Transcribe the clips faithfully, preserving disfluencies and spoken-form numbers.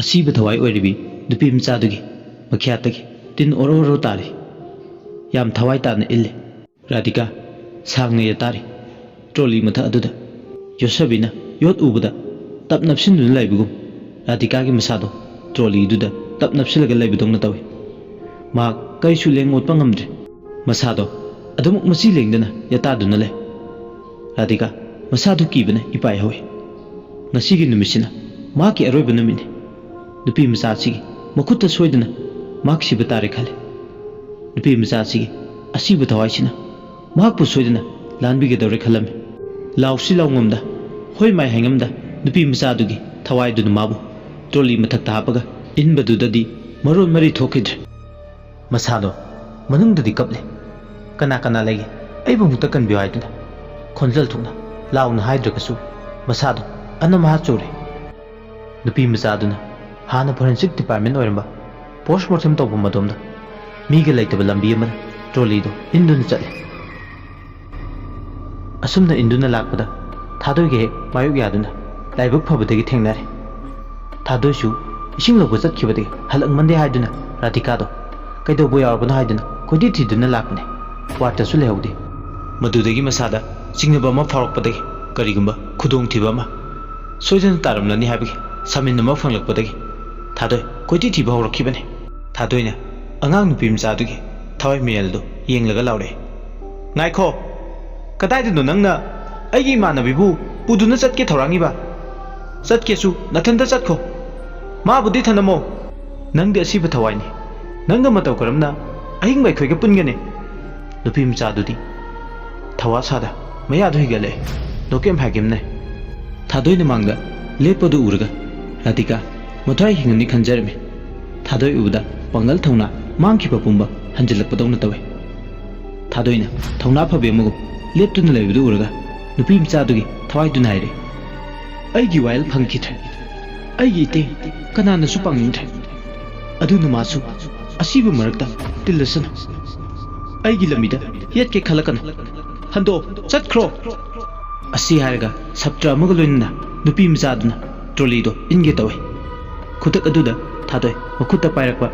ꯑꯁꯤꯕ ꯊꯋꯥꯏ ꯑꯣꯏꯔꯤꯕꯤ ꯅꯨꯄꯤ ꯃꯆꯥꯗꯨꯒꯤ ꯃꯈ꯭ꯌꯥꯠꯇꯒꯤ ꯇꯤꯟ ꯑꯣꯔꯣ ꯑꯣꯔꯣ ꯇꯥꯔꯤ꯫ ꯌꯥꯝ ꯊꯋꯥꯏ ꯇꯥꯅ ꯏꯜꯂꯤ꯫ ꯔꯥꯙꯤꯀꯥ ꯁꯥꯡꯅ ꯌꯦꯠꯇꯥꯔꯤ꯫ ꯇ꯭ꯔꯣꯂꯤ ꯃꯊꯛ ꯑꯗꯨꯗ ꯌꯣꯠꯁꯕꯤꯅ ꯌꯣꯠ ꯎꯕꯗ ꯇꯞ ꯅꯞꯁꯤꯟꯗꯨꯅ ꯂꯩꯕꯒꯨꯝ ꯔꯥꯙꯤꯀꯥꯒꯤ ꯃꯁꯥꯗꯣ ꯇ꯭ꯔꯣꯂꯤꯗꯨꯗ ꯇꯞ ꯅꯞꯁꯤꯜꯂꯒ ꯂꯩꯕꯗꯧꯅ ꯇꯧꯏ꯫ ꯃꯍꯥꯛ ꯀꯔꯤꯁꯨ ꯂꯦꯡ ꯑꯣꯠꯄ ꯉꯝꯗ꯭ꯔꯦ꯫ ꯃꯁꯥꯗꯣ ꯑꯗꯨꯃꯛ ꯃꯆꯤ ꯂꯦꯡꯗꯅ ꯌꯦꯠꯇꯥꯗꯨꯅ ꯂꯩ꯫ ꯔꯥꯙꯤꯀꯥ ꯃꯁꯥꯗꯨ ꯀꯤꯕꯅ ꯏꯄꯥꯏ ꯍꯧꯏ꯫ ꯉꯁꯤꯒꯤ ꯅꯨꯃꯤꯠꯁꯤꯅ ꯃꯍꯥꯛꯀꯤ ꯑꯔꯣꯏꯕ ꯅꯨꯃꯤꯠꯅꯤ꯫ ꯅꯨꯄꯤ ꯃꯆꯥ ꯑꯁꯤꯒꯤ ꯃꯈꯨꯠꯇ ꯁꯣꯏꯗꯅ ꯃꯍꯥꯛ ꯁꯤꯕ ꯇꯥꯔꯦ ꯈꯜꯂꯤ꯫ ꯅꯨꯄꯤ ꯃꯆꯥ ꯑꯁꯤꯒꯤ ꯑꯁꯤꯕ ꯊꯋꯥꯏꯁꯤꯅ ꯃꯍꯥꯛꯄꯨ ꯁꯣꯏꯗꯅ ꯂꯥꯟꯕꯤꯒꯗꯧꯔꯦ ꯈꯜꯂꯝꯃꯤ꯫ ꯂꯥꯎꯁꯤ ꯂꯥꯎꯉꯝꯗ, ꯍꯣꯏ ꯃꯥꯏ ꯍꯥꯏꯉꯝꯗ ꯅꯨꯄꯤ ꯃꯆꯥꯗꯨꯒꯤ ꯊꯋꯥꯏꯗꯨꯅ ꯃꯥꯕꯨ ꯇ꯭ꯔꯣꯂꯤ ꯃꯊꯛꯇ ꯍꯥꯞꯄꯒ ꯏꯟꯕꯗꯨꯗꯗꯤ ꯃꯔꯣꯟ ꯃꯔꯤ ꯊꯣꯛꯈꯤꯗ꯭ꯔꯦ꯫ ꯃꯁꯥꯗꯣ ꯃꯅꯨꯡꯗꯗꯤ ꯀꯞꯂꯤ꯫ "ꯀꯅꯥ ꯀꯅꯥ ꯂꯩꯒꯦ? ꯑꯩꯕꯨ ꯑꯃꯨꯛꯇ ꯀꯟꯕꯤꯌꯨ" ꯍꯥꯏꯗꯨꯅ ꯈꯣꯟꯖꯦꯜ ꯊꯣꯛꯅ ꯂꯥꯎꯅ ꯍꯥꯏꯗ꯭ꯔꯒꯁꯨ ꯃꯁꯥꯗꯣ ꯑꯅꯝ ꯑꯍꯥ ꯆꯨꯔꯦ꯫ ꯅꯨꯄꯤ ꯃꯆꯥꯗꯨꯅ ꯍꯥꯟꯅ ꯐꯣꯔꯦꯟꯁꯤꯛ ꯗꯤꯄꯥꯔꯠꯃꯦꯟ ꯑꯣꯏꯔꯝꯕ ꯄꯣꯁꯃꯣꯔꯇꯦꯝ ꯇꯧꯐꯝ ꯑꯗꯣꯝꯗ ꯃꯤꯒ ꯂꯩꯇꯕ ꯂꯝꯕꯤ ꯑꯃꯗ ꯇ꯭ꯔꯣꯂꯤꯗꯣ ꯏꯟꯗꯨꯅ ꯆꯠꯂꯤ꯫ ꯑꯁꯨꯝꯅ ꯏꯟꯗꯨꯅ ꯂꯥꯛꯄꯗ ꯊꯥꯗꯣꯏꯒ ꯍꯦꯛ ꯃꯥꯌꯣꯛ ꯌꯥꯗꯨꯅ ꯂꯥꯏꯕꯛ ꯐꯕꯗꯒꯤ ꯊꯦꯡꯅꯔꯦ꯫ ꯊꯥꯗꯣꯏꯁꯨ ꯏꯁꯤꯡ ꯂꯧꯕ ꯆꯠꯈꯤꯕꯗꯒꯤ ꯍꯜꯂꯛꯃꯟꯗꯦ ꯍꯥꯏꯗꯨꯅ ꯔꯥꯙꯤꯀꯥꯗꯣ ꯀꯩꯗꯧꯕ ꯌꯥꯎꯔꯕꯅꯣ ꯍꯥꯏꯗꯨꯅ ꯀꯣꯏꯊꯤ ꯊꯤꯗꯨꯅ ꯂꯥꯛꯄꯅꯦ꯫ ꯋꯥꯔꯠꯇꯁꯨ ꯂꯩꯍꯧꯗꯦ꯫ ꯃꯗꯨꯗꯒꯤ ꯃꯁꯥꯗ ꯆꯤꯡꯅꯕ ꯑꯃ ꯐꯥꯎꯔꯛꯄꯗꯒꯤ, ꯀꯔꯤꯒꯨꯝꯕ ꯈꯨꯗꯣꯡꯊꯤꯕ ꯑꯃ ꯁꯣꯏꯗꯅ ꯇꯥꯔꯝꯂꯅꯤ ꯍꯥꯏꯕꯒꯤ ꯁꯥꯃꯤꯟ ꯑꯃ ꯐꯪꯂꯛꯄꯗꯒꯤ ꯊꯥꯗꯣꯏ ꯀꯣꯏꯊꯤ ꯊꯤꯕ ꯍꯧꯔꯛꯈꯤꯕꯅꯤ꯫ ꯊꯥꯗꯣꯏꯅ ꯑꯉꯥꯡ ꯅꯨꯄꯤ ꯃꯆꯥꯗꯨꯒꯤ ꯊꯋꯥꯏ ꯃꯤꯔꯦꯜꯗꯨ ꯌꯦꯡꯂꯒ ꯂꯥꯎꯔꯛꯏ, "ꯉꯥꯏꯈꯣ! ꯀꯗꯥꯏꯗꯅꯣ ꯅꯪꯅ ꯑꯩꯒꯤ ꯏꯃꯥꯟꯅꯕꯤꯕꯨ ꯄꯨꯗꯨꯅ ꯆꯠꯀꯦ ꯊꯧꯔꯥꯡꯉꯤꯕ? ꯆꯠꯀꯦꯁꯨ ꯅꯊꯟꯇ ꯆꯠꯈꯣ꯫ ꯃꯥꯕꯨꯗꯤ ꯊꯅꯝꯃꯣ꯫ ꯅꯪꯗꯤ ꯑꯁꯤꯕ ꯊꯋꯥꯏꯅꯤ꯫ ꯅꯪꯒ ꯃꯇꯧ ꯀꯔꯝꯅ ꯑꯍꯤꯡꯕ ꯑꯩꯈꯣꯏꯒ ꯄꯨꯟꯒꯅꯤ?" ꯅꯨꯄꯤ ꯃꯆꯥꯗꯨꯗꯤ ꯊꯋꯥ ꯁꯥꯗ ꯃꯌꯥꯗꯨ ꯍꯤꯒꯠꯂꯛꯑꯦ꯫ ꯅꯣꯀꯦꯝ ꯍꯥꯏꯒꯤꯝꯅꯦ꯫ ꯊꯥꯗꯣꯏꯅ ꯃꯥꯡꯗ ꯂꯦꯞꯄꯗꯨ ꯎꯔꯒ ꯔꯥꯙꯤꯀꯥ ꯃꯊ꯭ꯋꯥꯏ ꯍꯤꯡꯉꯅꯤ ꯈꯟꯖꯔꯝꯃꯤ꯫ ꯊꯥꯗꯣꯏ ꯎꯕꯗ ꯄꯥꯡꯒꯜ ꯊꯧꯅꯥ ꯃꯥꯡꯈꯤꯕ ꯄꯨꯝꯕ ꯍꯟꯖꯤꯜꯂꯛꯄꯗꯧꯅ ꯇꯧꯏ꯫ ꯊꯥꯗꯣꯏꯅ ꯊꯧꯅꯥ ꯐꯕꯤ ꯑꯃꯒꯨꯝ ꯂꯦꯞꯇꯨꯅ ꯂꯩꯕꯗꯨ ꯎꯔꯒ ꯅꯨꯄꯤ ꯃꯆꯥꯗꯨꯒꯤ ꯊꯋꯥꯏꯗꯨꯅ ꯍꯥꯏꯔꯦ, "ꯑꯩꯒꯤ ꯋꯥꯌꯦꯜ ꯐꯪꯈꯤꯗ꯭ꯔꯦ꯫ ꯑꯩꯒꯤ ꯏꯇꯦꯡ ꯀꯅꯥꯅꯁꯨ ꯄꯥꯡꯅꯤꯡꯗ꯭ꯔꯦ꯫ ꯑꯗꯨꯅ ꯃꯥꯁꯨ ꯑꯁꯤꯕ ꯃꯔꯛꯇ ꯇꯤꯜꯂꯁꯅꯨ꯫ ꯑꯩꯒꯤ ꯂꯝꯕꯤꯗ ꯌꯦꯠꯀꯦ ꯈꯜꯂꯛꯀꯅꯨ꯫ ꯍꯟꯗꯣ, ꯆꯠꯈ꯭ꯔꯣ!" ꯑꯁꯤ ꯍꯥꯏꯔꯒ ꯁꯥꯇ꯭ꯔ ꯑꯃꯒ ꯂꯣꯏꯅꯅ ꯅꯨꯄꯤ ꯃꯆꯥꯗꯨꯅ ꯇ꯭ꯔꯣꯂꯤꯗꯣ ꯏꯟꯒꯦ ꯇꯧꯏ꯫ ꯈꯨꯗꯛ ꯑꯗꯨꯗ ꯊꯥꯗꯣꯏ ꯃꯈꯨꯠꯇ ꯄꯥꯏꯔꯛꯄ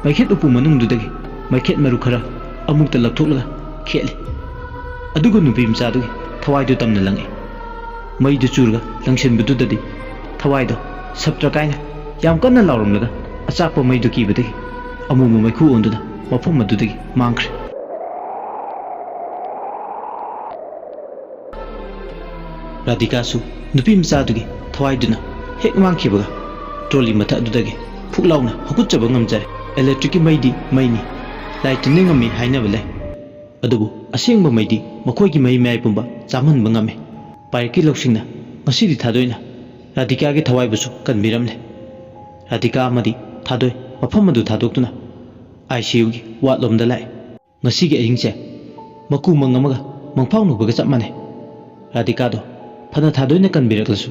ꯃꯩꯈꯦꯠ ꯎꯄꯨ ꯃꯅꯨꯡꯗꯨꯗꯒꯤ ꯃꯩꯈꯦꯠ ꯃꯔꯨ ꯈꯔ ꯑꯃꯨꯛꯇ ꯂꯧꯊꯣꯛꯂꯒ ꯈꯦꯠꯂꯤ꯫ ꯑꯗꯨꯒ ꯅꯨꯄꯤ ꯃꯆꯥꯗꯨꯒꯤ ꯊꯋꯥꯏꯗꯨ ꯇꯝꯅ ꯂꯪꯉꯤ꯫ ꯃꯩꯗꯨ ꯆꯨꯔꯒ ꯂꯪꯁꯤꯟꯕꯗꯨꯗꯗꯤ ꯊꯋꯥꯏꯗꯣ ꯁꯞꯇ꯭ꯔ ꯀꯥꯏꯅ ꯌꯥꯝ ꯀꯟꯅ ꯂꯥꯎꯔꯝꯂꯒ ꯑꯆꯥꯛꯄ ꯃꯩꯗꯨ ꯀꯤꯕꯗꯒꯤ ꯑꯃꯨꯕ ꯃꯩꯈꯨ ꯑꯣꯟꯗꯨꯅ ꯃꯐꯝ ꯑꯗꯨꯗꯒꯤ ꯃꯥꯡꯈ꯭ꯔꯦ꯫ ꯔꯥꯙꯤꯀꯥꯁꯨ ꯅꯨꯄꯤ ꯃꯆꯥꯗꯨꯒꯤ ꯊꯋꯥꯏꯗꯨꯅ ꯍꯦꯛ ꯃꯥꯡꯈꯤꯕꯒ ꯇ꯭ꯔꯣꯂꯤ ꯃꯊꯛ ꯑꯗꯨꯗꯒꯤ ꯐꯨꯛ ꯂꯥꯎꯅ ꯍꯧꯒꯠꯆꯕ ꯉꯝꯖꯔꯦ꯫ ꯏꯂꯦꯛꯇ꯭ꯔꯤꯛꯀꯤ ꯃꯩꯗꯤ ꯃꯩꯅꯤ, ꯂꯥꯏ ꯇꯤꯟꯅ ꯉꯝꯃꯤ ꯍꯥꯏꯅꯕ ꯂꯩ꯫ ꯑꯗꯨꯕꯨ ꯑꯁꯦꯡꯕ ꯃꯩꯗꯤ ꯃꯈꯣꯏꯒꯤ ꯃꯍꯤ ꯃꯌꯥꯏ ꯄꯨꯝꯕ ꯆꯥꯝꯍꯟꯕ ꯉꯝꯃꯤ꯫ ꯄꯥꯏꯔꯛꯀꯤ ꯂꯧꯁꯤꯡꯅ ꯉꯁꯤꯗꯤ ꯊꯥꯗꯣꯏꯅ ꯔꯥꯙꯤꯀꯥꯒꯤ ꯊꯋꯥꯏꯕꯨꯁꯨ ꯀꯟꯕꯤꯔꯝꯂꯦ꯫ ꯔꯥꯙꯤꯀꯥ ꯑꯃꯗꯤ ꯊꯥꯗꯣꯏ ꯃꯐꯝ ꯑꯗꯨ ꯊꯥꯗꯣꯛꯇꯨꯅ ꯑꯥꯏ ꯁꯤ ꯌꯨꯒꯤ ꯋꯥꯠꯂꯣꯝꯗ ꯂꯥꯛꯑꯦ꯫ ꯉꯁꯤꯒꯤ ꯑꯍꯤꯡꯁꯦ ꯃꯀꯨ ꯃꯪ ꯑꯃꯒ ꯃꯪꯐꯥꯎꯅꯕꯒ ꯆꯞ ꯃꯥꯟꯅꯩ꯫ ꯔꯥꯙꯤꯀꯥꯗꯣ ꯐꯅ ꯊꯥꯗꯣꯏꯅ ꯀꯟꯕꯤꯔꯛꯂꯁꯨ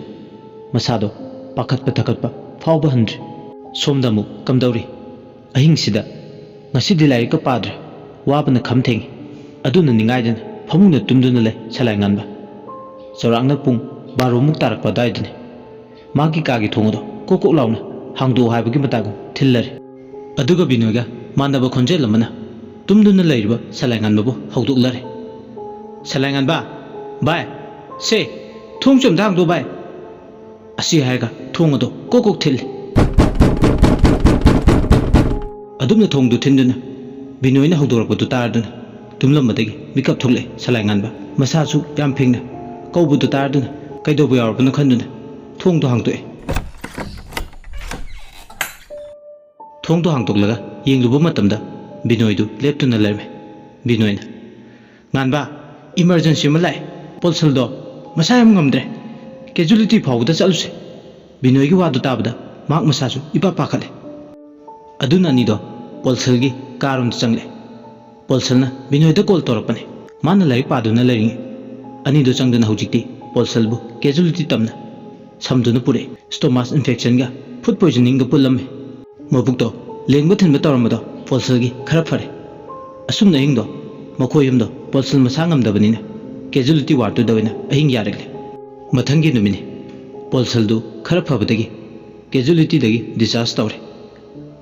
ꯃꯁꯥꯗꯣ ꯄꯥꯈꯠꯄ ꯊꯀꯠꯄ ꯐꯥꯎꯕ ꯍꯟꯗ꯭ꯔꯤ꯫ ꯁꯣꯝꯗ ꯑꯃꯨꯛ ꯀꯝꯗꯧꯔꯤ? ꯑꯍꯤꯡꯁꯤꯗ ꯉꯁꯤꯗꯤ ꯂꯥꯏꯔꯤꯛꯀ ꯄꯥꯗ꯭ꯔꯦ, ꯋꯥꯕꯅ ꯈꯝ ꯊꯦꯡꯉꯤ꯫ ꯑꯗꯨꯅ ꯅꯤꯡꯉꯥꯏꯗꯅ ꯐꯃꯨꯡꯗ ꯇꯨꯝꯗꯨꯅ ꯂꯩ ꯁꯂꯥꯏ ꯉꯥꯟꯕ꯫ ꯆꯥꯎꯔꯥꯛꯅ ꯄꯨꯡ ꯕꯥꯔꯣꯃꯨꯛ ꯇꯥꯔꯛꯄ ꯑꯗꯨꯋꯥꯏꯗꯅꯤ꯫ ꯃꯥꯒꯤ ꯀꯥꯒꯤ ꯊꯣꯡ ꯑꯗꯣ ꯀꯣꯛ ꯀꯣꯛ ꯂꯥꯎꯅ ꯍꯥꯡꯗꯣꯛꯑꯣ ꯍꯥꯏꯕꯒꯤ ꯃꯇꯥꯒꯨꯝ ꯊꯤꯜꯂꯔꯦ꯫ ꯑꯗꯨꯒ ꯕꯤꯅꯣꯏꯒ ꯃꯥꯟꯅꯕ ꯈꯣꯟꯖꯦꯜ ꯑꯃꯅ ꯇꯨꯝꯗꯨꯅ ꯂꯩꯔꯤꯕ ꯁꯂꯥꯏ ꯉꯥꯟꯕꯕꯨ ꯍꯧꯗꯣꯛꯂꯔꯦ꯫ "ꯁꯂꯥꯏ ꯉꯥꯟꯕ, ꯚꯥꯏ, ꯁꯦ, ꯊꯣꯡꯁꯨ ꯑꯝꯇ ꯍꯥꯡꯗꯣꯛꯑꯣ ꯚꯥꯏ!" ꯑꯁꯤ ꯍꯥꯏꯔꯒ ꯊꯣꯡ ꯑꯗꯣ ꯀꯣꯛ ꯀꯣꯛ ꯊꯤꯜꯂꯤ꯫ ꯑꯗꯨꯝꯅ ꯊꯣꯡꯗꯨ ꯊꯤꯟꯗꯨꯅ ꯕꯤꯅꯣꯏꯅ ꯍꯧꯗꯣꯔꯛꯄꯗꯨ ꯇꯥꯔꯗꯨꯅ ꯇꯨꯝꯂꯝꯕꯗꯒꯤ ꯃꯤꯀꯞ ꯊꯣꯛꯂꯛꯑꯦ ꯁꯂꯥꯏ ꯉꯥꯟꯕ꯫ ꯃꯁꯥꯁꯨ ꯌꯥꯝ ꯐꯤꯡꯅ ꯀꯧꯕꯗꯨ ꯇꯥꯔꯗꯨꯅ ꯀꯩꯗꯧꯕ ꯌꯥꯎꯔꯕꯅꯣ ꯈꯟꯗꯨꯅ ꯊꯣꯡꯗꯣ ꯍꯥꯡꯗꯣꯛꯑꯦ꯫ ꯊꯣꯡꯗꯣ ꯍꯥꯡꯗꯣꯛꯂꯒ ꯌꯦꯡꯂꯨꯕ ꯃꯇꯝꯗ ꯕꯤꯅꯣꯏꯗꯨ ꯂꯦꯞꯇꯨꯅ ꯂꯩꯔꯝꯃꯦ꯫ ꯕꯤꯅꯣꯏꯅ, "ꯉꯥꯟꯕ, ꯏꯃꯔꯖꯦꯟꯁꯤ ꯑꯃ ꯂꯥꯛꯑꯦ꯫ ꯄꯣꯜꯁꯜꯗꯣ ꯃꯁꯥ ꯌꯥꯝ ꯉꯝꯗ꯭ꯔꯦ꯫ ꯀꯦꯖꯨꯂꯤꯇꯤ ꯐꯥꯎꯕꯗ ꯆꯠꯂꯨꯁꯦ꯫" ꯕꯤꯅꯣꯏꯒꯤ ꯋꯥꯗꯨ ꯇꯥꯕꯗ ꯃꯍꯥꯛ ꯃꯁꯥꯁꯨ ꯏꯄꯥ ꯄꯥꯈꯠꯂꯦ꯫ ꯑꯗꯨꯅ ꯑꯅꯤꯗꯣ ꯄꯣꯜꯁꯜꯒꯤ ꯀꯥꯔꯣꯝꯗ ꯆꯪꯂꯛꯑꯦ꯫ ꯄꯣꯜꯁꯜꯅ ꯕꯤꯅꯣꯏꯗ ꯀꯣꯜ ꯇꯧꯔꯛꯄꯅꯦ꯫ ꯃꯥꯅ ꯂꯥꯏꯔꯤꯛ ꯄꯥꯗꯨꯅ ꯂꯩꯔꯤꯉꯩ ꯑꯅꯤꯗꯣ ꯆꯪꯗꯨꯅ ꯍꯧꯖꯤꯛꯇꯤ ꯄꯣꯜꯁꯜꯕꯨ ꯀꯦꯖꯨꯂꯤꯇꯤ ꯇꯝꯅ ꯁꯝꯗꯨꯅ ꯄꯨꯔꯛꯏ꯫ ꯁ꯭ꯇꯣꯃꯥꯁ ꯏꯟꯐꯦꯛꯁꯟꯒ ꯐꯨꯗ ꯄꯣꯏꯖꯅꯤꯡꯒ ꯄꯨꯜꯂꯝꯃꯤ꯫ ꯃꯕꯨꯛꯇꯣ ꯂꯦꯡꯕ ꯊꯤꯟꯕ ꯇꯧꯔꯝꯕꯗꯣ ꯄꯣꯜꯁꯜꯒꯤ ꯈꯔ ꯐꯔꯦ꯫ ꯑꯁꯨꯝꯅ ꯑꯍꯤꯡꯗꯣ ꯃꯈꯣꯏ ꯑꯍꯨꯝꯗꯣ ꯄꯣꯜꯁꯜ ꯃꯁꯥ ꯉꯝꯗꯕꯅꯤꯅ ꯀꯦꯖꯨꯂꯤꯇꯤ ꯋꯥꯔꯗꯇꯨꯗ ꯑꯣꯏꯅ ꯑꯍꯤꯡ ꯌꯥꯔꯛꯂꯦ꯫ ꯃꯊꯪꯒꯤ ꯅꯨꯃꯤꯠꯅꯤ꯫ ꯄꯣꯜꯁꯜꯗꯨ ꯈꯔ ꯐꯕꯗꯒꯤ ꯀꯦꯖꯨꯋꯦꯂꯤꯇꯤꯗꯒꯤ ꯗꯤꯁꯆꯥꯔꯖ ꯇꯧꯔꯦ꯫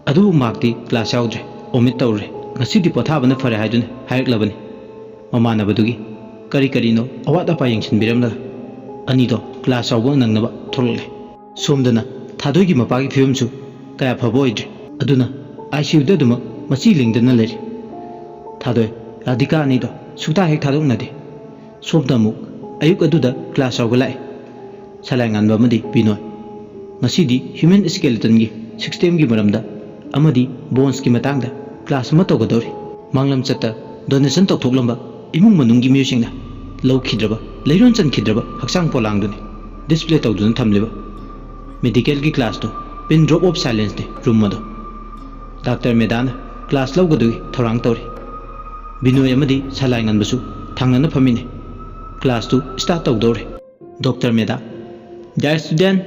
ꯑꯗꯨꯕꯨ ꯃꯍꯥꯛꯇꯤ ꯀ꯭ꯂꯥꯁ ꯌꯥꯎꯗ꯭ꯔꯦ, ꯑꯣꯃꯤꯠ ꯇꯧꯔꯨꯔꯦ꯫ "ꯉꯁꯤꯗꯤ ꯄꯣꯊꯥꯕꯅ ꯐꯔꯦ" ꯍꯥꯏꯗꯨꯅ ꯍꯥꯏꯔꯛꯂꯕꯅꯤ꯫ ꯃꯃꯥꯟꯅꯕꯗꯨꯒꯤ ꯀꯔꯤ ꯀꯔꯤꯅꯣ ꯑꯋꯥꯠ ꯑꯄꯥ ꯌꯦꯡꯁꯤꯟꯕꯤꯔꯝꯂꯒ ꯑꯅꯤꯗꯣ ꯀ꯭ꯂꯥꯁ ꯌꯥꯎꯕ ꯅꯪꯅꯕ ꯊꯣꯛꯂꯛꯂꯦ꯫ ꯁꯣꯝꯗꯅ ꯊꯥꯗꯣꯏꯒꯤ ꯃꯄꯥꯒꯤ ꯐꯤꯕꯝꯁꯨ ꯀꯌꯥ ꯐꯕ ꯑꯣꯏꯗ꯭ꯔꯦ꯫ ꯑꯗꯨꯅ ꯑꯥꯏ ꯁꯤ ꯌꯨꯗ ꯑꯗꯨꯃꯛ ꯃꯆꯤ ꯂꯦꯡꯗꯅ ꯂꯩꯔꯤ꯫ ꯊꯥꯗꯣꯏ, ꯔꯥꯙꯤꯀꯥ ꯑꯅꯤꯗꯣ ꯁꯨꯛꯊꯥ ꯍꯦꯛ ꯊꯥꯗꯣꯛꯅꯗꯦ꯫ ꯁꯣꯝꯗ ꯑꯃꯨꯛ ꯑꯌꯨꯛ ꯑꯗꯨꯗ ꯀ꯭ꯂꯥꯁ ꯌꯥꯎꯕ ꯂꯥꯛꯑꯦ꯫ ꯁꯂꯥꯏ ꯉꯥꯟꯕ ꯑꯃꯗꯤ ꯕꯤꯅꯣꯏ꯫ "ꯉꯁꯤꯗꯤ ꯍ꯭ꯌꯨꯃꯦꯟ ꯁ꯭ꯀꯦꯂꯦꯇꯟꯒꯤ ꯁꯤꯁꯇꯦꯝꯒꯤ ꯃꯔꯝꯗ ꯑꯃꯗꯤ ꯕꯣꯟꯁꯀꯤ ꯃꯇꯥꯡꯗ ꯀ꯭ꯂꯥꯁ ꯑꯃ ꯇꯧꯒꯗꯧꯔꯤ꯫ ꯃꯥꯡꯂꯝꯆꯠꯇ ꯗꯣꯅꯦꯁꯟ ꯇꯧꯊꯣꯛꯂꯝꯕ ꯏꯃꯨꯡ ꯃꯅꯨꯡꯒꯤ ꯃꯤꯑꯣꯏꯁꯤꯡꯅ ꯂꯧꯈꯤꯗ꯭ꯔꯕ, ꯂꯩꯔꯣꯟ ꯆꯟꯈꯤꯗ꯭ꯔꯕ ꯍꯛꯆꯥꯡ ꯄꯣꯂꯥꯡꯗꯨꯅꯤ ꯗꯤꯁꯄ꯭ꯂꯦ ꯇꯧꯗꯨꯅ ꯊꯝꯂꯤꯕ꯫ ꯃꯦꯗꯤꯀꯦꯜꯒꯤ ꯀ꯭ꯂꯥꯁꯇꯨ ꯄꯤꯟ ꯗ꯭ꯔꯣꯞ ꯑꯣꯐ ꯁꯥꯏꯂꯦꯟꯁꯅꯤ ꯔꯨꯝ ꯑꯗꯣ꯫ ꯗꯥꯛꯇꯔ ꯃꯦꯗꯥꯅ ꯀ꯭ꯂꯥꯁ ꯂꯧꯒꯗꯨꯒꯤ ꯊꯧꯔꯥꯡ ꯇꯧꯔꯤ꯫ ꯕꯤꯅꯣꯏ ꯑꯃꯗꯤ ꯁꯂꯥꯏ ꯉꯟꯕꯁꯨ ꯊꯪꯅꯅ ꯐꯝꯃꯤꯟꯅꯩ꯫ ꯀ꯭ꯂꯥꯁꯇꯨ ꯁ꯭ꯇꯥꯔꯠ ꯇꯧꯗꯧꯔꯦ꯫ ꯗꯣꯛꯇꯔ ꯃꯦꯗꯥ, "Dear student,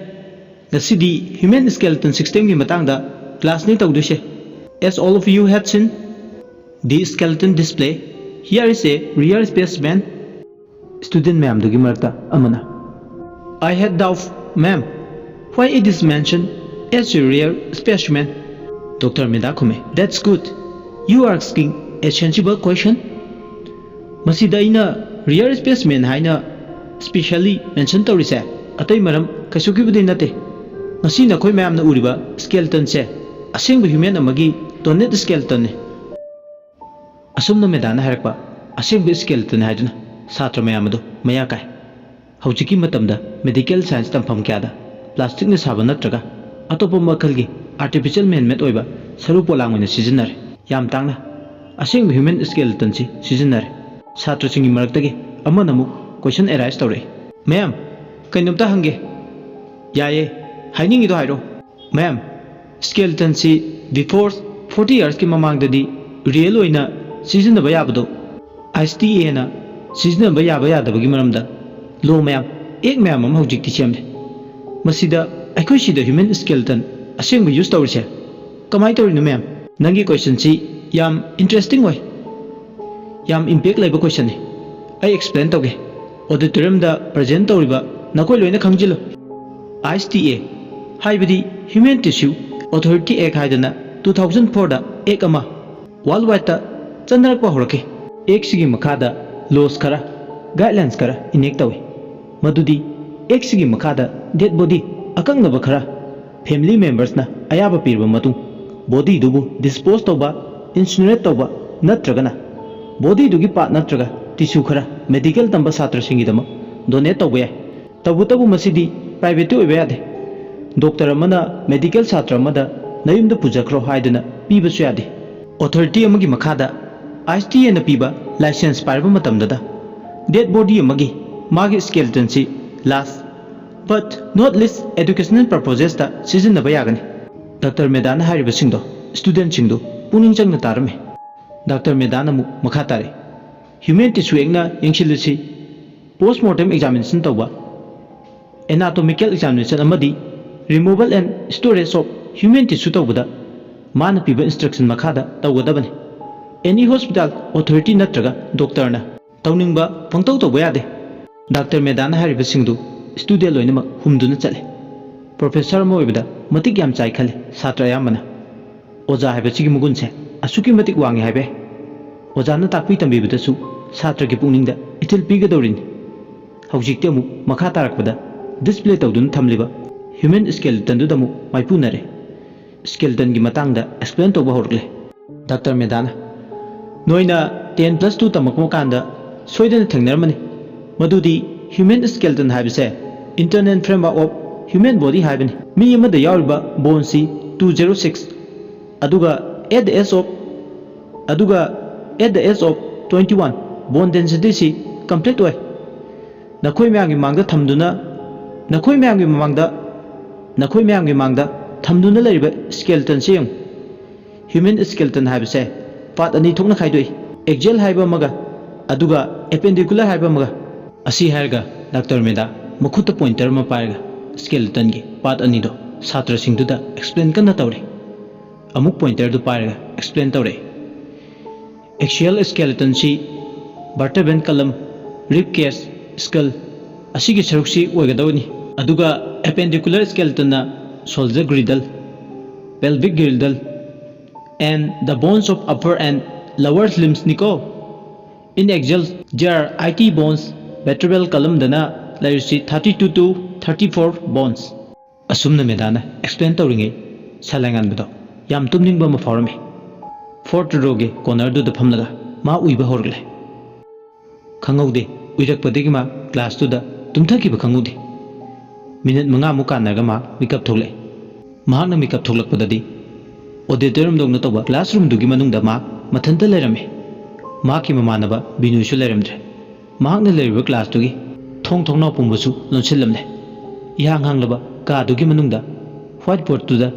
ꯉꯁꯤꯗꯤ ꯍ꯭ꯌꯨꯃꯦꯟ ꯁ꯭ꯀꯦꯂꯦꯇꯟ ꯁꯤꯁꯇꯦꯝꯒꯤ ꯃꯇꯥꯡꯗ ꯀ꯭ꯂꯥꯁꯅꯤ ꯇꯧꯗꯣꯏꯁꯦ꯫ As all of you have seen the skeleton display, here is a rare specimen." Student ꯃꯌꯥꯝꯗꯨꯒꯤ ꯃꯔꯛꯇ ꯑꯃꯅ, "I had doubt, ma'am, why it is mentioned as a rare specimen?" Doctor ꯃꯦꯗꯥ ꯈꯨꯝꯃꯦ, "That's good. You are asking a sensible question." ꯃꯁꯤꯗ ꯑꯩꯅ ꯔꯤꯌꯔ specimen ꯍꯥꯏꯅ ꯁ꯭ꯄꯦꯁꯤꯌꯦꯜꯂꯤ mention ꯇꯧꯔꯤꯁꯦ ꯑꯇꯩ ꯃꯔꯝ ꯀꯩꯁꯨꯒꯤꯕꯨꯗꯤ ꯅꯠꯇꯦ꯫ ꯉꯁꯤ ꯅꯈꯣꯏ ꯃꯌꯥꯝꯅ ꯎꯔꯤꯕ ꯁ꯭ꯀꯦꯂꯦꯇꯟꯁꯦ ꯑꯁꯦꯡꯕ ꯍ꯭ꯌꯨꯃꯦꯟ ꯑꯃꯒꯤ ꯗꯣꯅꯦꯠ ꯁ꯭ꯀꯦꯂꯦꯇꯟꯅꯤ꯫ ꯑꯁꯨꯝꯅ ꯃꯦꯗꯥꯅ ꯍꯥꯏꯔꯛꯄ ꯑꯁꯦꯡꯕ ꯁ꯭ꯀꯦꯂꯦꯇꯟ ꯍꯥꯏꯗꯨꯅ ꯁꯥꯇ꯭ꯔ ꯃꯌꯥꯝ ꯑꯗꯨ ꯃꯌꯥ ꯀꯥꯏ꯫ ꯍꯧꯖꯤꯛꯀꯤ ꯃꯇꯝꯗ ꯃꯦꯗꯤꯀꯦꯜ ꯁꯥꯏꯟꯁ ꯇꯝꯐꯝ ꯀꯌꯥꯗ ꯄ꯭ꯂꯥꯁꯇꯤꯛꯅ ꯁꯥꯕ ꯅꯠꯇ꯭ꯔꯒ ꯑꯇꯣꯞꯄ ꯃꯈꯜꯒꯤ ꯑꯥꯔꯇꯤꯐꯤꯁꯤꯌꯦꯜ ꯃꯦꯟꯃꯦꯗ ꯑꯣꯏꯕ ꯁꯔꯨ ꯄꯣꯂꯥꯡ ꯑꯣꯏꯅ ꯁꯤꯖꯤꯟꯅꯔꯦ꯫ ꯌꯥꯝ ꯇꯥꯡꯅ ꯑꯁꯦꯡꯕ ꯍ꯭ꯌꯨꯃꯦꯟ ꯁ꯭ꯀꯦꯂꯦꯇꯟꯁꯤ ꯁꯤꯖꯤꯟꯅꯔꯦ꯫ ꯁꯥꯇ꯭ꯔꯁꯤꯡꯒꯤ ꯃꯔꯛꯇꯒꯤ ꯑꯃꯅ ꯑꯃꯨꯛ ꯀꯣꯏꯁꯟ ꯑꯦꯔꯥꯏꯁ ꯇꯧꯔꯛꯏ, "ꯃꯦꯝ, ꯀꯩꯅꯣꯝꯇ ꯍꯪꯒꯦ?" "ꯌꯥꯏꯌꯦ, ꯍꯥꯏꯅꯤꯡꯉꯤꯗꯣ ꯍꯥꯏꯔꯣ꯫" "ꯃꯦꯝ, ꯁ꯭ꯀꯦꯂꯦꯇꯟꯁꯤ ꯕꯤꯐꯣꯔ ꯐꯣꯔꯇꯤ ꯌꯔꯁꯀꯤ ꯃꯃꯥꯡꯗꯗꯤ ꯔꯤꯌꯦꯜ ꯑꯣꯏꯅ ꯁꯤꯖꯤꯟꯅꯕ ꯌꯥꯕꯗꯣ ꯑꯥꯏ ꯑꯦꯁ ꯇꯤ ꯑꯦꯅ ꯁꯤꯖꯤꯟꯅꯕ ꯌꯥꯕ ꯌꯥꯗꯕꯒꯤ ꯃꯔꯝꯗ ꯂꯣ ꯃꯌꯥꯝ, ꯑꯦꯛ ꯃꯌꯥꯝ ꯑꯃ ꯍꯧꯖꯤꯛꯇꯤ ꯁꯦꯝꯂꯦ꯫ ꯃꯁꯤꯗ ꯑꯩꯈꯣꯏ ꯁꯤꯗ ꯍ꯭ꯌꯨꯃꯦꯟ ꯁ꯭ꯀꯦꯂꯦꯇꯟ ꯑꯁꯦꯡꯕ ꯌꯨꯁ ꯇꯧꯔꯤꯁꯦ ꯀꯃꯥꯏꯅ ꯇꯧꯔꯤꯅꯣ, ꯃꯦꯝ?" "ꯅꯪꯒꯤ ꯀꯣꯏꯁꯟꯁꯤ ꯌꯥꯝ ꯏꯟꯇꯔꯦꯁꯇꯤꯡ ꯑꯣꯏ, ꯌꯥꯝ ꯏꯝꯄꯦꯛ ꯂꯩꯕ ꯀꯣꯏꯁꯟꯅꯤ꯫ ꯑꯩ ꯑꯦꯛꯁꯄ꯭ꯂꯦꯟ ꯇꯧꯒꯦ꯫ ꯑꯣꯗꯤꯇꯣꯔꯤꯌꯝꯗ ꯄ꯭ꯔꯖꯦꯟ ꯇꯧꯔꯤꯕ ꯅꯈꯣꯏ ꯂꯣꯏꯅ ꯈꯪꯖꯤꯜꯂꯨ꯫ ꯑꯥꯏ ꯑꯦꯁ ꯇꯤ ꯑꯦ, ꯍꯥꯏꯕꯗꯤ Human Tissue Authority Act ꯍꯥꯏꯗꯅ two thousand fourꯗ ꯑꯦꯛ ꯑꯃ ꯋꯥꯔꯜ ꯋꯥꯏꯗꯇ ꯆꯠꯅꯔꯛꯄ ꯍꯧꯔꯛꯈꯤ꯫ ꯑꯦꯛꯁꯤꯒꯤ ꯃꯈꯥꯗ ꯂꯣꯁ ꯈꯔ, ꯒꯥꯏꯗꯂꯥꯏꯟꯁ ꯈꯔ ꯏꯅꯦꯛ ꯇꯧꯏ꯫ ꯃꯗꯨꯗꯤ ꯑꯦꯛꯁꯤꯒꯤ ꯃꯈꯥꯗ ꯗꯦꯗ ꯕꯣꯗꯤ ꯑꯀꯛꯅꯕ ꯈꯔ ꯐꯦꯃꯤꯂꯤ ꯃꯦꯝꯕꯔꯁꯅ ꯑꯌꯥꯕ ꯄꯤꯔꯕ ꯃꯇꯨꯡ ꯕꯣꯗꯤꯗꯨꯕꯨ ꯗꯤꯁꯄꯣꯖ ꯇꯧꯕ, ꯏꯟꯁꯤꯅꯔꯦꯠ ꯇꯧꯕ ꯅꯠꯇ꯭ꯔꯒꯅ ꯕꯣꯗꯤꯗꯨꯒꯤ ꯄꯥꯔꯠ ꯅꯠꯇ꯭ꯔꯒ ꯇꯤꯁꯨ ꯈꯔ ꯃꯦꯗꯤꯀꯦꯜ ꯇꯝꯕ ꯁꯥꯇ꯭ꯔꯁꯤꯡꯒꯤꯗꯃꯛ ꯗꯣꯅꯦꯠ ꯇꯧꯕ ꯌꯥꯏ꯫ ꯇꯧꯕꯇꯕꯨ ꯃꯁꯤꯗꯤ ꯄ꯭ꯔꯥꯏꯚꯦꯠꯇꯤ ꯑꯣꯏꯕ ꯌꯥꯗꯦ꯫ ꯗꯣꯛꯇꯔ ꯑꯃꯅ ꯃꯦꯗꯤꯀꯦꯜ ꯁꯥꯇ꯭ꯔ ꯑꯃꯗ "ꯅꯌꯨꯝꯗ ꯄꯨꯖꯈ꯭ꯔꯣ" ꯍꯥꯏꯗꯨꯅ ꯄꯤꯕꯁꯨ ꯌꯥꯗꯦ꯫ ꯑꯣꯊꯣꯔꯤꯇꯤ ꯑꯃꯒꯤ ꯃꯈꯥꯗ ꯑꯥꯏ ꯑꯦꯁ ꯇꯤ ꯑꯦꯅ ꯄꯤꯕ ꯂꯥꯏꯁꯦꯟꯁ ꯄꯥꯏꯔꯕ ꯃꯇꯝꯗꯗ ꯗꯦꯗ ꯕꯣꯗꯤ ꯑꯃꯒꯤ ꯃꯥꯒꯤ ꯁ꯭ꯀꯦꯂꯤꯇꯟꯁꯤ ꯂꯥꯁ ꯕꯠ ꯅꯣꯠ ꯂꯤꯁ ꯑꯦꯗꯨꯀꯦꯁꯅꯦꯜ ꯄꯔꯄꯣꯖꯦꯁꯇ ꯁꯤꯖꯤꯟꯅꯕ ꯌꯥꯒꯅꯤ꯫ ꯗꯥꯛꯇꯔ ꯃꯦꯗꯥꯅ ꯍꯥꯏꯔꯤꯕꯁꯤꯡꯗꯣ ꯁ꯭ꯇꯨꯗꯦꯟꯠꯁꯤꯡꯗꯨ ꯄꯨꯛꯅꯤꯡ ꯆꯪꯅ ꯇꯥꯔꯝꯃꯤ꯫ ꯗꯥꯛꯇꯔ ꯃꯦꯗꯥꯅ ꯑꯃꯨꯛ ꯃꯈꯥ ꯇꯥꯔꯛꯏ, Human Tissue Actꯅ ꯌꯦꯡꯁꯤꯜꯂꯤꯁꯤ ꯄꯣꯁꯃꯣꯔꯇꯦꯝ ꯑꯦꯛꯖꯥꯃꯤꯅꯦꯁꯟ ꯇꯧꯕ, ꯑꯦꯅꯥꯇꯣꯃꯤꯀꯦꯜ ꯑꯦꯛꯖꯥꯃꯤꯅꯦꯁꯟ ꯑꯃꯗꯤ Removal and Storage of Human Tissue ꯇꯧꯕꯗ ꯃꯥꯅ ꯄꯤꯕ ꯏꯟꯁꯇ꯭ꯔꯛꯁꯟ ꯃꯈꯥꯗ ꯇꯧꯒꯗꯕꯅꯤ꯫ ꯑꯦꯅꯤ ꯍꯣꯁꯄꯤꯇꯥꯜ ꯑꯣꯊꯣꯔꯤꯇꯤ ꯅꯠꯇ꯭ꯔꯒ ꯗꯣꯛꯇꯔꯅ ꯇꯧꯅꯤꯡꯕ ꯄꯪꯇꯧ ꯇꯧꯕ ꯌꯥꯗꯦ꯫ ꯗꯥꯛꯇꯔ ꯃꯦꯗꯥꯅ ꯍꯥꯏꯔꯤꯕꯁꯤꯡꯗꯨ ꯁ꯭ꯇꯨꯗꯦꯟꯠ ꯂꯣꯏꯅꯃꯛ ꯍꯨꯝꯗꯨꯅ ꯆꯠꯂꯤ꯫ ꯄ꯭ꯔꯣꯐꯦꯁꯔ ꯑꯃ ꯑꯣꯏꯕꯗ ꯃꯇꯤꯛ ꯌꯥꯝ ꯆꯥꯏ ꯈꯜꯂꯤ ꯁꯥꯇ꯭ꯔ ꯑꯌꯥꯝꯕꯅ꯫ ꯑꯣꯖꯥ ꯍꯥꯏꯕꯁꯤꯒꯤ ꯃꯒꯨꯟꯁꯦ ꯑꯁꯨꯛꯀꯤ ꯃꯇꯤꯛ ꯋꯥꯡꯉꯤ ꯍꯥꯏꯕ ꯌꯥꯏ꯫ ꯑꯣꯖꯥꯅ ꯇꯥꯛꯄꯤ ꯇꯝꯕꯤꯕꯗꯁꯨ ꯁꯥꯇ꯭ꯔꯒꯤ ꯄꯨꯛꯅꯤꯡꯗ ꯏꯊꯤꯜ ꯄꯤꯒꯗꯧꯔꯤꯅꯤ꯫ ꯍꯧꯖꯤꯛꯇꯤ ꯑꯃꯨꯛ ꯃꯈꯥ ꯇꯥꯔꯛꯄꯗ ꯗꯤꯁꯄ꯭ꯂꯦ ꯇꯧꯗꯨꯅ ꯊꯝꯂꯤꯕ ꯍ꯭ꯌꯨꯃꯦꯟ ꯁ꯭ꯀꯦꯂꯤꯇꯟꯗꯨꯗ ꯑꯃꯨꯛ ꯃꯥꯏꯄꯨꯅꯔꯦ꯫ ꯁ꯭ꯀꯦꯂꯤꯇꯟꯒꯤ ꯃꯇꯥꯡꯗ ꯑꯦꯛꯁꯄ꯭ꯂꯦꯟ ꯇꯧꯕ ꯍꯧꯔꯛꯂꯦ꯫ ꯗꯥꯛꯇꯔ ꯃꯦꯗꯥꯅ, ꯅꯣꯏꯅ ꯇꯦꯟ ꯄ꯭ꯂꯁ ꯇꯨ ꯇꯝꯃꯛꯄ ꯀꯥꯟꯗ ꯁꯣꯏꯗꯅ ꯊꯦꯡꯅꯔꯝꯃꯅꯤ, ꯃꯗꯨꯗꯤ ꯍ꯭ꯌꯨꯃꯦꯟ ꯁ꯭ꯀꯦꯂꯤꯇꯟ ꯍꯥꯏꯕꯁꯦ internal framework of human body ꯍꯥꯏꯕꯅꯤ꯫ ꯃꯤ ꯑꯃꯗ ꯌꯥꯎꯔꯤꯕ ꯕꯣꯟꯁꯤ two zero six, ꯑꯗꯨꯒ at the age of ꯑꯗꯨꯒ at the age of twenty one, bone densityꯁꯤ complete ꯑꯣꯏ꯫ ꯅꯈꯣꯏ ꯃꯌꯥꯝꯒꯤ ꯃꯃꯥꯡꯗ ꯊꯝꯗꯨꯅ ꯅꯈꯣꯏ ꯃꯌꯥꯝꯒꯤ ꯃꯃꯥꯡꯗ ꯅꯈꯣꯏ ꯃꯌꯥꯝꯒꯤ ꯃꯃꯥꯡꯗ ꯊꯝꯗꯨꯅ ꯂꯩꯔꯤꯕ ꯁ꯭ꯀꯦꯂꯤꯇꯟꯁꯤ ꯌꯦꯡꯉꯨ꯫ ꯍ꯭ꯌꯨꯃꯦꯟ ꯁ꯭ꯀꯦꯂꯤꯇꯟ ꯍꯥꯏꯕꯁꯦ ꯄꯥꯔꯠ ꯑꯅꯤ ꯊꯣꯛꯅ ꯈꯥꯏꯗꯣꯛꯏ, ꯑꯦꯛꯖꯤꯌꯦꯜ ꯍꯥꯏꯕ ꯑꯃꯒ ꯑꯗꯨꯒ ꯑꯦꯄꯦꯟꯗꯤꯀꯨꯂꯔ ꯍꯥꯏꯕ ꯑꯃꯒ꯫ ꯑꯁꯤ ꯍꯥꯏꯔꯒ ꯗꯥꯛꯇꯔ ꯃꯦꯗꯥ ꯃꯈꯨꯠꯇ ꯄꯣꯏꯟꯇꯔ ꯑꯃ ꯄꯥꯏꯔꯒ ꯁ꯭ꯀꯦꯂꯤꯇꯟꯒꯤ ꯄꯥꯔꯠ ꯑꯅꯤꯗꯣ ꯁꯥꯇ꯭ꯔꯁꯤꯡꯗꯨꯗ ꯑꯦꯛꯁꯄ꯭ꯂꯦꯟ ꯀꯟꯅ ꯇꯧꯔꯤ꯫ ꯑꯃꯨꯛ ꯄꯣꯏꯟꯇꯔꯗꯨ ꯄꯥꯏꯔꯒ ꯑꯦꯛꯁꯄ꯭ꯂꯦꯟ ꯇꯧꯔꯛꯏ꯫ Excel ꯁ꯭ꯀꯦꯂꯤꯇꯟꯁꯤ vertebral column, rib cage, skull ꯑꯁꯤꯒꯤ ꯁꯔꯨꯛꯁꯤ ꯑꯣꯏꯒꯗꯧꯔꯤꯅꯤ꯫ ꯑꯗꯨꯒ ꯑꯦꯄꯦꯟꯗꯤꯀꯨꯂꯔ ꯁ꯭ꯀꯦꯂꯤꯇꯟꯅ shoulder girdle, pelvic girdle, and the bones of upper and lower limbs ꯅꯤꯀꯣ꯫ In axial, there are eighty bones, vertebral column ꯗꯅ ꯂꯩꯔꯤꯁꯤ thirty two to thirty four bones꯫ ꯑꯁꯨꯝꯅ ꯃꯦꯗꯥꯅ explain ꯇꯧꯔꯤꯉꯩ ꯁꯂꯥꯏꯉꯥꯟꯕꯗꯣ ꯌꯥꯝ ꯇꯨꯝꯅꯤꯡꯕ ꯑꯃ ꯐꯥꯎꯔꯝꯃꯤ꯫ Fourth row ꯒꯤ corner ꯗꯨꯗ ꯐꯝꯂꯒ ꯃꯥ ꯎꯏꯕ ꯍꯧꯔꯛꯂꯦ꯫ ꯈꯪꯍꯧꯗꯦ, ꯎꯏꯔꯛꯄꯗꯒꯤ ꯃꯥ class ꯇꯨꯗ ꯇꯨꯝꯊꯈꯤꯕ ꯈꯪꯍꯧꯗꯦ꯫ Minute ꯃꯉꯥꯃꯨꯛ ꯀꯥꯟꯅꯔꯒ ꯃꯥ ꯃꯤꯀꯞ ꯊꯣꯛꯂꯛꯏ꯫ ꯃꯍꯥꯛꯅ ꯃꯤꯀꯞ ꯊꯣꯛꯂꯛꯄꯗꯗꯤ auditorium ꯗꯧꯅ ꯇꯧꯕ classroom ꯗꯨꯒꯤ ꯃꯅꯨꯡꯗ ꯃꯥ ꯃꯊꯟꯇ ꯂꯩꯔꯝꯃꯤ꯫ ꯃꯍꯥꯛꯀꯤ ꯃꯃꯥꯟꯅꯕ ꯕꯤꯅꯨꯁꯨ ꯂꯩꯔꯝꯗ꯭ꯔꯦ꯫ ꯃꯍꯥꯛꯅ ꯂꯩꯔꯤꯕ class ꯇꯨꯒꯤ ꯊꯣꯡ ꯊꯣꯡꯅꯥꯎ ꯄꯨꯝꯕꯁꯨ ꯂꯣꯟꯁꯤꯜꯂꯝꯂꯦ꯫ ꯏꯍꯥꯡ ꯍꯥꯡꯂꯕ ꯀꯥꯗꯨꯒꯤ ꯃꯅꯨꯡꯗ whiteboard ꯇꯨꯗ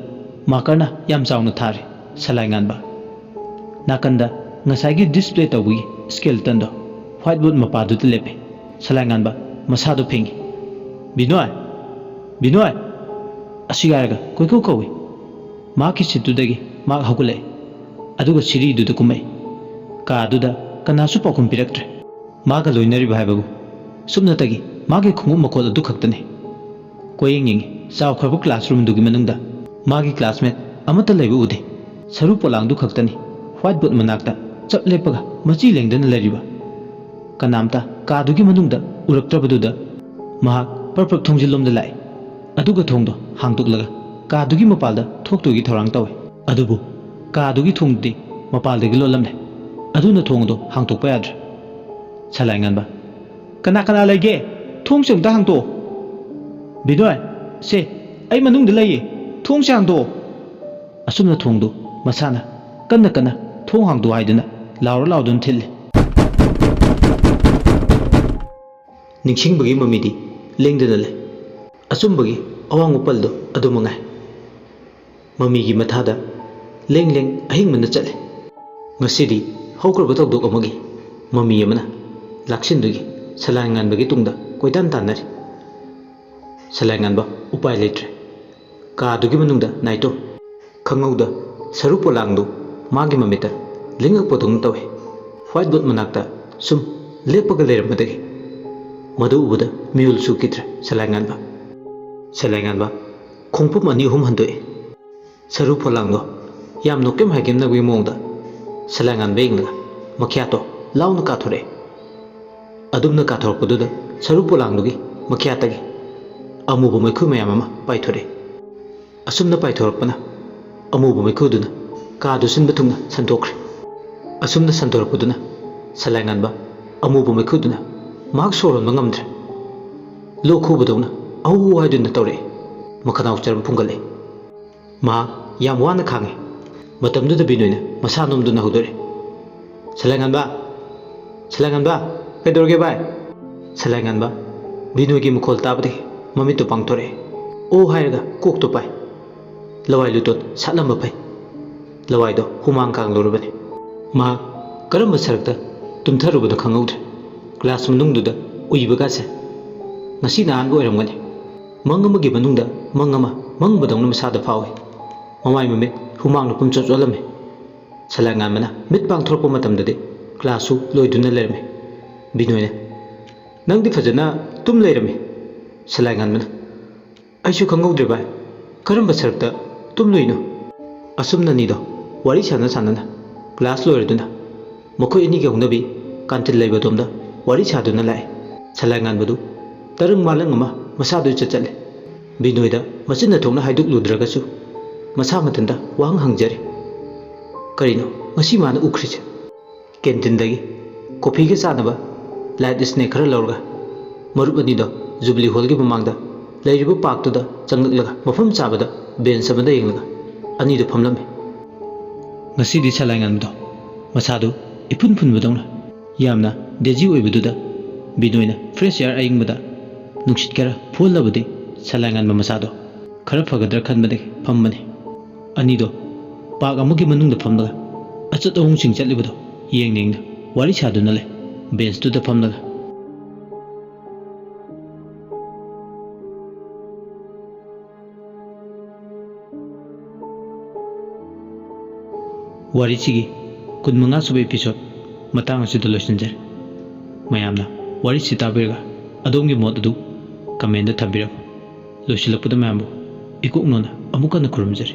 marker ꯅ ꯌꯥꯝ ꯆꯥꯎꯅ ꯊꯥꯔꯦ, "ꯁꯂꯥꯏ ꯉꯥꯟꯕ"꯫ ꯅꯥꯀꯟꯗ ꯉꯁꯥꯏꯒꯤ display ꯇꯧꯕꯒꯤ skeleton ꯗꯣ whiteboard ꯃꯄꯥꯗꯨꯗ ꯂꯦꯞꯄꯦ꯫ ꯁꯂꯥꯏ ꯉꯥꯟꯕ ꯃꯁꯥꯗꯣ ꯐꯦꯡꯉꯤ꯫ "ꯕꯤꯅꯣꯏ! ꯕꯤꯅꯣꯏ!" ꯑꯁꯤ ꯍꯥꯏꯔꯒ ꯀꯣꯏꯀꯧ ꯀꯧꯏ꯫ ꯃꯍꯥꯛꯀꯤ seat ꯇꯨꯗꯒꯤ ꯃꯍꯥꯛ ꯍꯧꯒꯠꯂꯛꯏ꯫ ꯑꯗꯨꯒ ꯁꯤꯔꯤꯗꯨꯗ ꯀꯨꯝꯃꯛꯏ꯫ ꯀꯥꯗꯨꯗ ꯀꯅꯥꯁꯨ ꯄꯥꯎꯈꯨꯝ ꯄꯤꯔꯛꯇ꯭ꯔꯦ꯫ ꯃꯥꯒ ꯂꯣꯏꯅꯔꯤꯕ ꯍꯥꯏꯕꯕꯨ ꯁꯨꯞꯅꯇꯒꯤ ꯃꯥꯒꯤ ꯈꯣꯡꯎꯞ ꯃꯈꯣꯜ ꯑꯗꯨ ꯈꯛꯇꯅꯤ꯫ ꯀꯣꯏꯌꯦꯡ ꯌꯦꯡꯉꯤ꯫ ꯆꯥꯎꯈ꯭ꯔꯕ classroom ꯗꯨꯒꯤ ꯃꯅꯨꯡꯗ ꯃꯥꯒꯤ classmate ꯑꯃꯠꯇ ꯂꯩꯕ ꯎꯗꯦ꯫ ꯁꯔꯨ ꯄꯣꯂꯥꯡꯗꯨ ꯈꯛꯇꯅꯤ whiteboard ꯃꯅꯥꯛꯇ ꯆꯞ ꯂꯦꯞꯄꯒ ꯃꯆꯤ ꯂꯦꯡꯗꯅ ꯂꯩꯔꯤꯕ꯫ ꯀꯅꯥꯝꯇ ꯀꯥꯗꯨꯒꯤ ꯃꯅꯨꯡꯗ ꯎꯔꯛꯇ꯭ꯔꯕꯗꯨꯗ ꯃꯍꯥꯛ ꯄ꯭ꯔꯞ ꯄ꯭ꯔꯞ ꯊꯣꯡꯖꯤꯜꯂꯣꯝꯗ ꯂꯥꯛꯏ꯫ ꯑꯗꯨꯒ ꯊꯣꯡꯗꯣ ꯍꯥꯡꯗꯣꯛꯂꯒ ꯀꯥꯗꯨꯒꯤ ꯃꯄꯥꯜꯗ ꯊꯣꯛꯇꯨꯒꯤ ꯊꯧꯔꯥꯡ ꯇꯧꯏ꯫ ꯑꯗꯨꯕꯨ ꯀꯥꯗꯨꯒꯤ ꯊꯣꯡꯗꯨꯗꯤ ꯃꯄꯥꯜꯗꯒꯤ ꯂꯣꯜꯂꯝꯂꯦ꯫ ꯑꯗꯨꯅ ꯊꯣꯡ ꯑꯗꯨ ꯍꯥꯡꯗꯣꯛꯄ ꯌꯥꯗ꯭ꯔꯦ꯫ ꯁꯂꯥꯏ ꯉꯥꯟꯕ, "ꯀꯅꯥ ꯀꯅꯥ ꯂꯩꯒꯦ? ꯊꯣꯡꯁꯦ ꯑꯃꯨꯛꯇ ꯍꯥꯡꯗꯣꯛꯑꯣ꯫" "ꯕꯤꯅꯣꯏ, ꯁꯦ, ꯑꯩ ꯃꯅꯨꯡꯗ ꯂꯩꯌꯦ꯫ ꯊꯣꯡꯁꯦ ꯍꯥꯡꯗꯣꯛꯑꯣ꯫" ꯑꯁꯨꯝꯅ ꯊꯣꯡꯗꯨ ꯃꯁꯥꯅ ꯀꯟꯅ ꯀꯟꯅ "ꯊꯣꯡ ꯍꯥꯡꯗꯣꯛꯑꯣ" ꯍꯥꯏꯗꯨꯅ ꯂꯥꯎꯔ ꯂꯥꯎꯗꯨꯅ ꯊꯤꯜꯂꯤ꯫ ꯅꯤꯡꯁꯤꯡꯕꯒꯤ ꯃꯃꯤꯗꯤ ꯂꯦꯡꯗꯅ ꯂꯩ꯫ ꯑꯆꯨꯝꯕꯒꯤ ꯑꯋꯥꯡꯕ ꯄꯜꯗꯨ ꯑꯗꯨ ꯃꯉꯥꯏ꯫ ꯃꯃꯤꯒꯤ ꯃꯊꯥꯗ ꯂꯦꯡ ꯂꯦꯡ ꯑꯍꯤꯡꯕꯅ ꯆꯠꯂꯤ꯫ ꯉꯁꯤꯗꯤ ꯍꯧꯈ꯭ꯔꯕ ꯊꯧꯗꯣꯛ ꯑꯃꯒꯤ ꯃꯃꯤ ꯑꯃꯅ ꯂꯥꯛꯁꯤꯟꯗꯨꯒꯤ ꯁꯂꯥꯏ ꯉꯥꯟꯕꯒꯤ ꯇꯨꯡꯗ ꯀꯣꯏꯇꯥꯟ ꯇꯥꯟꯅꯔꯤ꯫ ꯁꯂꯥꯏ ꯉꯥꯟꯕ ꯎꯄꯥꯏ ꯂꯩꯇ꯭ꯔꯦ꯫ ꯀꯥꯗꯨꯒꯤ ꯃꯅꯨꯡꯗ ꯅꯥꯏꯇꯣ꯫ ꯈꯪꯍꯧꯗ ꯁꯔꯨ ꯄꯣꯂꯥꯡꯗꯨ ꯃꯥꯒꯤ ꯃꯃꯤꯠꯇ ꯂꯦꯡꯉꯛꯄꯗꯧꯅ ꯇꯧꯏ꯫ Whiteboard ꯃꯅꯥꯛꯇ ꯁꯨꯝ ꯂꯦꯞꯄꯒ ꯂꯩꯔꯝꯕꯗꯒꯤ ꯃꯗꯨ ꯎꯕꯗ ꯃꯤꯍꯨꯜ ꯁꯨꯈꯤꯗ꯭ꯔꯦ ꯁꯂꯥꯏ ꯉꯥꯟꯕ꯫ ꯁꯂꯥꯏ ꯉꯥꯟꯕ ꯈꯣꯡꯐꯝ ꯑꯅꯤ ꯑꯍꯨꯝ ꯍꯟꯗꯣꯛꯏ꯫ ꯁꯔꯨ ꯄꯣꯂꯥꯡꯗꯣ ꯌꯥꯝ ꯅꯣꯛꯀꯦꯝ ꯍꯥꯏꯒꯦꯝꯅꯕꯒꯤ ꯃꯑꯣꯡꯗ ꯁꯂꯥꯏꯉꯥꯟꯕ ꯌꯦꯡꯂꯒ ꯃꯈ꯭ꯌꯥꯠꯇꯣ ꯂꯥꯎꯅ ꯀꯥꯊꯣꯔꯛꯑꯦ꯫ ꯑꯗꯨꯝꯅ ꯀꯥꯊꯣꯔꯛꯄꯗꯨꯗ ꯁꯔꯨ ꯄꯣꯂꯥꯡꯗꯨꯒꯤ ꯃꯈ꯭ꯌꯥꯠꯇꯒꯤ ꯑꯃꯨꯕ ꯃꯩꯈꯨ ꯃꯌꯥꯝ ꯑꯃ ꯄꯥꯏꯊꯣꯔꯛꯑꯦ꯫ ꯑꯁꯨꯝꯅ ꯄꯥꯏꯊꯣꯔꯛꯄꯅ ꯑꯃꯨꯕ ꯃꯩꯈꯨꯗꯨꯅ ꯀꯥꯗꯨ ꯁꯤꯟꯕ ꯊꯨꯡꯅ ꯁꯟꯗꯣꯛꯈ꯭ꯔꯦ꯫ ꯑꯁꯨꯝꯅ ꯁꯟꯗꯣꯔꯛꯄꯗꯨꯅ ꯁꯂꯥꯏꯉꯥꯟꯕ ꯑꯃꯨꯕ ꯃꯩꯈꯨꯗꯨꯅ ꯃꯍꯥꯛ ꯁꯣꯔ ꯍꯣꯟꯕ ꯉꯝꯗ꯭ꯔꯦ꯫ ꯂꯣꯛ ꯈꯨꯕꯗꯧꯅ "ꯑꯧ" ꯍꯥꯏꯗꯨꯅ ꯇꯧꯔꯛꯑꯦ꯫ ꯃꯈꯅꯥꯎ ꯆꯔꯝ ꯐꯨꯡꯒꯠꯂꯛꯑꯦ꯫ ꯃꯍꯥꯛ ꯌꯥꯝ ꯋꯥꯅ ꯈꯥꯡꯉꯤ꯫ ꯃꯇꯝꯗꯨꯗ ꯕꯤꯅꯣꯏꯅ ꯃꯁꯥ ꯅꯣꯝꯗꯨꯅ ꯍꯧꯗꯣꯔꯛꯑꯦ꯫ "ꯁꯂꯥꯏꯉꯥꯟꯕ! ꯁꯂꯥꯏꯉꯥꯟꯕ! ꯀꯩꯗꯧꯔꯒꯦ ꯚꯥꯏ?" ꯁꯂꯥꯏꯉꯥꯟꯕ ꯕꯤꯅꯣꯏꯒꯤ ꯃꯈꯣꯜ ꯇꯥꯕꯗꯒꯤ ꯃꯃꯤꯠꯇꯨ ꯄꯥꯡꯊꯣꯔꯛꯑꯦ꯫ "ꯑꯣ" ꯍꯥꯏꯔꯒ ꯀꯣꯛꯇꯨ ꯄꯥꯏ꯫ ꯂꯋꯥꯏ ꯂꯨꯇꯣꯟ ꯁꯥꯠꯂꯝꯕ ꯐꯩ꯫ ꯂꯋꯥꯏꯗꯣ ꯍꯨꯃꯥꯡ ꯀꯥꯡꯂꯨꯔꯕꯅꯤ꯫ ꯃꯍꯥꯛ ꯀꯔꯝꯕ ꯁꯔꯛꯇ ꯇꯨꯝꯊꯔꯨꯕꯅꯣ ꯈꯪꯍꯧꯗ꯭ꯔꯦ꯫ ꯀ꯭ꯂꯥꯁ ꯃꯅꯨꯡꯗꯨꯗ ꯎꯏꯕꯒꯥꯁꯦ ꯉꯁꯤꯅ ꯑꯍꯥꯟꯕ ꯑꯣꯏꯔꯝꯒꯅꯤ꯫ ꯃꯪ ꯑꯃꯒꯤ ꯃꯅꯨꯡꯗ ꯃꯪ ꯑꯃ ꯃꯪꯕꯗꯧꯅ ꯃꯁꯥꯗ ꯐꯥꯎꯏ꯫ ꯃꯃꯥꯏ ꯃꯃꯤꯠ ꯍꯨꯃꯥꯡꯅ ꯄꯨꯝꯆꯣꯠ ꯆꯣꯠꯂꯝꯃꯤ꯫ ꯁꯂꯥꯏꯉꯥꯟꯕꯅ ꯃꯤꯠ ꯄꯥꯡꯊꯣꯔꯛꯄ ꯃꯇꯝꯗꯗꯤ ꯀ꯭ꯂꯥꯁꯁꯨ ꯂꯣꯏꯗꯨꯅ ꯂꯩꯔꯝꯃꯤ꯫ ꯕꯤꯅꯣꯏꯅ, "ꯅꯪꯗꯤ ꯐꯖꯅ ꯇꯨꯝ ꯂꯩꯔꯝꯃꯤ꯫" ꯁꯂꯥꯏꯉꯥꯟꯕꯅ, "ꯑꯩꯁꯨ ꯈꯪꯍꯧꯗ꯭ꯔꯦ ꯚꯥꯏ, ꯀꯔꯝꯕ ꯁꯔꯛꯇ ꯇꯨꯝꯂꯨꯏꯅꯣ?" ꯑꯁꯨꯝꯅ ꯑꯅꯤꯗꯣ ꯋꯥꯔꯤ ꯁꯥꯟꯅ ꯁꯥꯟꯅꯅ ꯀ꯭ꯂꯥꯁ ꯂꯣꯏꯔꯗꯨꯅ ꯃꯈꯣꯏ ꯑꯅꯤꯒꯤ ꯍꯧꯅꯕꯤ ꯀꯥꯟꯇꯤꯟ ꯂꯩꯕ ꯑꯗꯣꯝꯗ ꯋꯥꯔꯤ ꯁꯥꯗꯨꯅ ꯂꯥꯛꯑꯦ꯫ ꯁꯂꯥꯏꯉꯥꯟꯕꯗꯨ ꯇꯔꯪ ꯃꯥꯂꯪ ꯑꯃ ꯃꯁꯥꯗꯨ ꯏꯆꯠ ꯆꯠꯂꯦ꯫ ꯕꯤꯅꯣꯏꯗ ꯃꯆꯤꯟ ꯅꯊꯣꯛꯅ ꯍꯥꯏꯗꯣꯛꯂꯨꯗ꯭ꯔꯒꯁꯨ ꯃꯁꯥ ꯃꯊꯟꯇ ꯋꯥꯍꯪ ꯍꯪꯖꯔꯤ꯫ ꯀꯔꯤꯅꯣ ꯉꯁꯤ ꯃꯥꯅ ꯎꯈ꯭ꯔꯤꯁꯦ? ꯀꯦꯟꯇꯤꯟꯗꯒꯤ ꯀꯣꯐꯤꯒ ꯆꯥꯅꯕ ꯂꯥꯏꯠ ꯁ꯭ꯅꯦꯛ ꯈꯔ ꯂꯧꯔꯒ ꯃꯔꯨꯞ ꯑꯅꯤꯗꯣ ꯖꯨꯕꯤꯂꯤ ꯍꯣꯜꯒꯤ ꯃꯃꯥꯡꯗ ꯂꯩꯔꯤꯕ ꯄꯥꯔꯛꯇꯨꯗ ꯆꯪꯂꯛꯂꯒ ꯃꯐꯝ ꯆꯥꯕꯗ ꯕꯦꯟꯆ ꯑꯃꯗ ꯌꯦꯡꯂꯒ ꯑꯅꯤꯗꯨ ꯐꯝꯂꯝꯃꯤ꯫ ꯉꯁꯤꯗꯤ ꯁꯂꯥꯏꯉꯥꯟꯕꯗꯣ ꯃꯁꯥꯗꯨ ꯏꯐꯨꯟ ꯐꯨꯟꯕꯗꯧꯅ ꯌꯥꯝꯅ ꯗꯦꯖꯤ ꯑꯣꯏꯕꯗꯨꯗ ꯕꯤꯅꯣꯏꯅ ꯐ꯭ꯔꯦꯁ ꯑꯦꯌꯥꯔ ꯑꯏꯪꯕꯗ ꯅꯨꯡꯁꯤꯠ ꯈꯔ ꯐꯨꯍꯜꯂꯕꯗꯤ ꯁꯂꯥꯏꯉꯥꯟꯕ ꯃꯁꯥꯗꯣ ꯈꯔ ꯐꯒꯗ꯭ꯔꯥ ꯈꯟꯕꯗꯒꯤ ꯐꯝꯕꯅꯤ꯫ ꯑꯅꯤꯗꯣ ꯄꯥꯔꯛ ꯑꯃꯒꯤ ꯃꯅꯨꯡꯗ ꯐꯝꯂꯒ ꯑꯆꯠ ꯑꯍꯣꯡꯁꯤꯡ ꯆꯠꯂꯤꯕꯗꯣ ꯌꯦꯡ ꯌꯦꯡꯅ ꯋꯥꯔꯤ ꯁꯥꯗꯨꯅ ꯂꯩ꯫ ꯕꯦꯟꯆꯇꯨꯗ ꯐꯝꯂꯒ ꯋꯥꯔꯤꯁꯤꯒꯤ ꯀꯨꯟꯃꯉꯥ ꯁꯨꯕ ꯏꯄꯤꯁꯣꯗ ꯃꯇꯥꯡ ꯑꯁꯤꯗ ꯂꯣꯏꯁꯤꯟꯖꯔꯦ꯫ ꯃꯌꯥꯝꯅ ꯋꯥꯔꯤꯁꯤ ꯇꯥꯕꯤꯔꯒ ꯑꯗꯣꯝꯒꯤ ꯃꯣꯠ ꯑꯗꯨ ꯀꯃꯦꯟꯗ ꯊꯝꯕꯤꯔꯝꯃꯨ꯫ ꯂꯣꯏꯁꯤꯜꯂꯛꯄꯗ ꯃꯌꯥꯝꯕꯨ ꯏꯀꯣꯛꯅꯣꯅ ꯑꯃꯨꯛ ꯍꯟꯅ ꯈꯨꯔꯨꯝꯖꯔꯤ꯫